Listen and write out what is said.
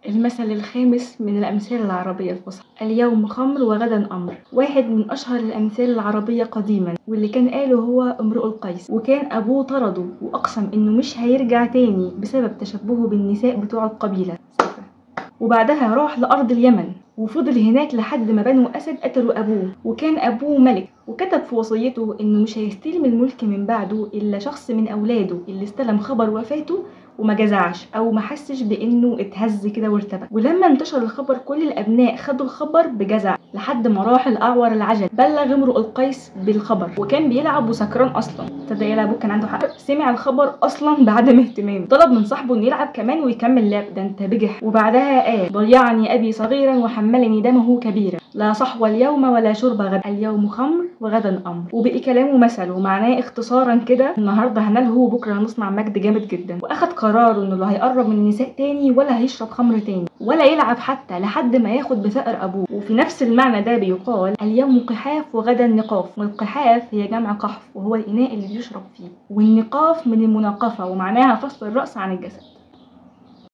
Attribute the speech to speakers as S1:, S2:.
S1: المثل الخامس من الأمثال العربية الفصحى: اليوم خمر وغدا أمر. واحد من أشهر الأمثال العربية قديما، واللي كان قاله هو امرؤ القيس، وكان أبوه طرده وأقسم إنه مش هيرجع تاني بسبب تشبهه بالنساء بتوع القبيلة. وبعدها راح لأرض اليمن وفضل هناك لحد ما بنو أسد قتلوا أبوه، وكان أبوه ملك، وكتب في وصيته إنه مش هيستلم الملك من بعده إلا شخص من أولاده اللي استلم خبر وفاته وما جزعش أو ما حسش بإنه اتهز كده وارتبك. ولما انتشر الخبر كل الأبناء خدوا الخبر بجزع، لحد ما راح الأعور العجل بلغ امرؤ القيس بالخبر، وكان بيلعب وسكران أصلا. تصدق يلعب كان عنده حق، سمع الخبر أصلا بعدم اهتمام، طلب من صاحبه إنه يلعب كمان ويكمل لعب، ده أنت بجح. وبعدها قال: ضيعني أبي صغيرا وحملني دمه كبيرا، لا صحو اليوم ولا شرب غدا، اليوم خمر وغدا أمر. وبقي كلامه مثل، ومعناه اختصارا كده: النهارده هنلهو وبكره هنصنع مجد جامد جدا. واخد قراره انه لا هيقرب من النساء تاني ولا هيشرب خمر تاني ولا يلعب حتى لحد ما ياخد بثأر ابوه. وفي نفس المعنى ده بيقال: اليوم قحاف وغدا نقاف. والقحاف هي جمع قحف وهو الاناء اللي بيشرب فيه، والنقاف من المناقفه ومعناها فصل الراس عن الجسد.